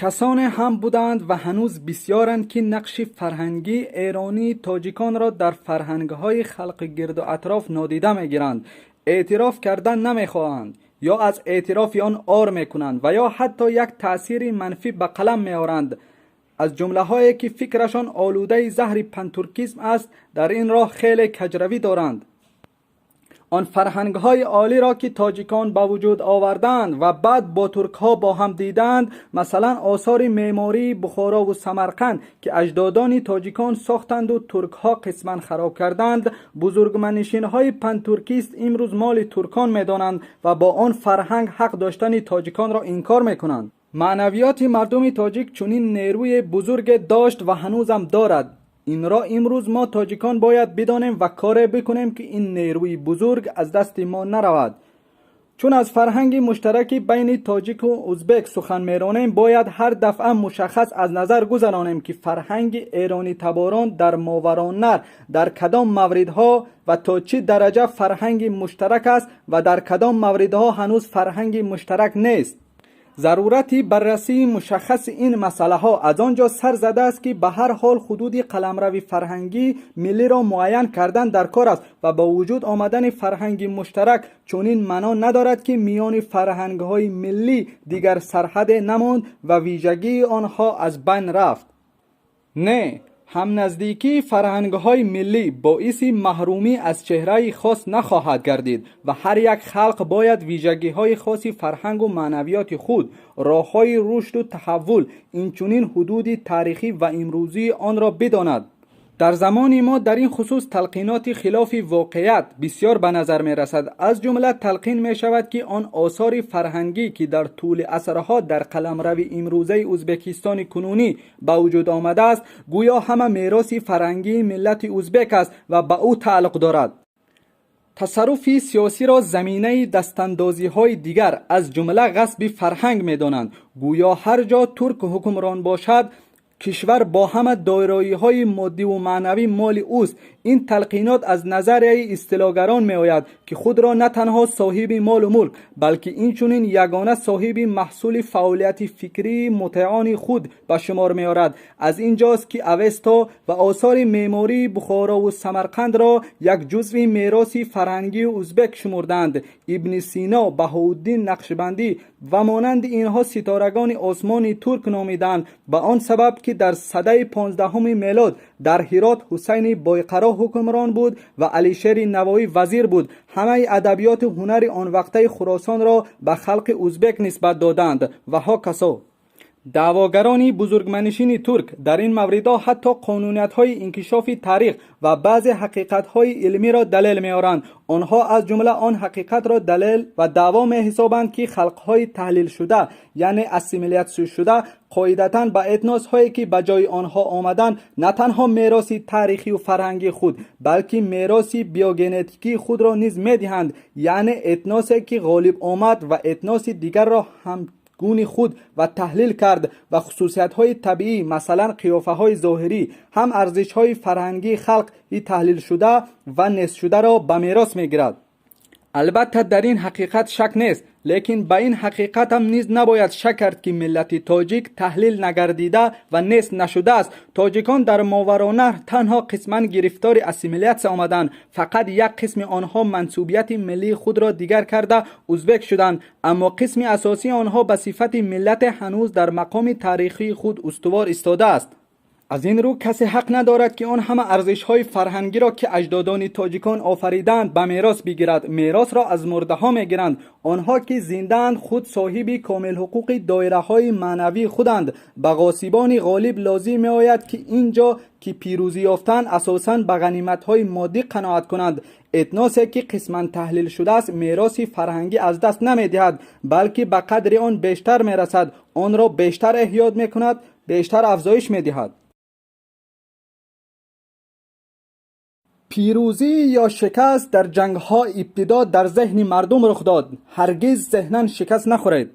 کسانی هم بودند و هنوز بسیارند که نقش فرهنگی ایرانی تاجیکان را در فرهنگ‌های خلق گرد و اطراف نادیده می‌گیرند، اعتراف کردن نمی‌خواهند یا از اعتراف آن عار می‌کنند و یا حتی یک تأثیر منفی به قلم می‌آورند. از جمله هایی که فکرشان آلوده زهر پنتورکیسم است در این راه خیلی کجروی دارند. آن فرهنگ های عالی را که تاجیکان به وجود آوردند و بعد با ترک ها با هم دیدند، مثلا آثار معماری بخارا و سمرقند که اجدادان تاجیکان ساختند و ترک ها قسما خراب کردند، بزرگمنشین های پنتورکیست امروز مال ترکان میدانند و با آن فرهنگ حق داشتن تاجیکان را انکار میکنند. معنویات مردم تاجیک چنین نیروی بزرگ داشت و هنوزم دارد. این را امروز ما تاجیکان باید بدانیم و کار بکنیم که این نیروی بزرگ از دست ما نرود. چون از فرهنگ مشترک بین تاجیک و ازبک سخن میرانیم، باید هر دفعه مشخص از نظر گذرانیم که فرهنگ ایرانی تباران در ماورالنهر در کدام موردها و تا چه درجه فرهنگ مشترک است و در کدام موردها هنوز فرهنگ مشترک نیست. ضرورت بررسی مشخص این مسئله ها از آنجا سر زده است که به هر حال حدود قلمرو فرهنگی ملی را معین کردن در کار است و با وجود آمدن فرهنگ مشترک چنین معنا ندارد که میان فرهنگ های ملی دیگر سرحد نماند و ویژگی آنها از بین رفت. نه، هم نزدیکی فرهنگ های ملی باعث محرومی از چهره خاص نخواهد گردید و هر یک خلق باید ویژگی های خاص فرهنگ و معنویات خود، راه های رشد و تحول، اینچنین حدود تاریخی و امروزی آن را بداند. در زمان ما در این خصوص تلقینات خلاف واقعیت بسیار به نظر می رسد. از جمله تلقین می شود که آن آثار فرهنگی که در طول عصرها در قلمرو امروزه ازبکستان کنونی به وجود آمده است، گویا همه میراث فرهنگی ملت ازبک است و به او تعلق دارد. تصرف سیاسی را زمینه دستاندازی های دیگر از جمله غصب فرهنگ می دانند. گویا هر جا ترک حکمران باشد، کشور با همه دارایی های مادی و معنوی مال اوست. این تلقینات از نظریه استعلاگران می آید که خود را نه تنها صاحب مال و ملک، بلکه اینچنین یگانه صاحب محصول فعالیت فکری مطیعان خود به شمار می آورد. از اینجاست که اوستا و آثار معماری بخارا و سمرقند را یک جزء میراث فرهنگی ازبک شمردند. ابن سینا، بهاءالدین نقشبندی و مانند اینها ستارگان آسمان ترک نامیدند، به آن سبب که در سده 15 میلاد در هرات حسین بایقرا حکمران بود و علیشیر نوایی وزیر بود. همه ادبیات هنر آن وقته خراسان را به خلق ازبک نسبت دادند و هاکذا. دعواگران بزرگمنشین ترک در این موردها حتی قانونیت های انکشاف تاریخ و بعض حقیقت های علمی را دلیل می آورند. آنها از جمله آن حقیقت را دلیل و دعوا می حسابند که خلق های تحلیل شده، یعنی اسیمیلیت شده، قاعدتاً به اتناس هایی که به جای آنها آمدند نه تنها میراث تاریخی و فرهنگی خود، بلکه میراث بیوگنتیکی خود را نیز می دهند، یعنی اتناسی که غالب آمد و اتناس دیگر را هم گون خود و تحلیل کرد و خصوصیت های طبیعی، مثلا قیافه های ظاهری، هم ارزش های فرهنگی خلق تحلیل شده و نیست شده را به میراث میگیرد. البته در این حقیقت شک نیست، لیکن به این حقیقت هم نیز نباید شک کرد که ملت تاجیک تحلیل نگردیده و نیست نشده است. تاجیکان در ماورالنهر تنها قسما گرفتار اسیمیلیت آمدند. فقط یک قسم آنها منسوبیت ملی خود را دیگر کرده ازبک شدند، اما قسم اساسی آنها به صفت ملت هنوز در مقام تاریخی خود استوار ایستاده است. از این رو کسی حق ندارد که آن همه ارزش های فرهنگی را که اجدادان تاجیکان آفریدند به میراث بگیرد. میراث را از مرده ها میگیرند. آنها که زنده‌اند خود صاحب کامل حقوق دایره های معنوی خودند. به غاصبان غالب لازم می آید که اینجا که پیروزی یافتند اساساً به غنیمت های مادی قناعت کنند. اتناسی که قسما تحلیل شده است میراث فرهنگی از دست نمیدهد، بلکه به قدر آن بیشتر میرسد، آن را بیشتر احیا میکند، بیشتر افزایش میدهد. پیروزی یا شکست در جنگ ها ابتدا در ذهن مردم رخ داد. هرگز ذهنا شکست نخورید.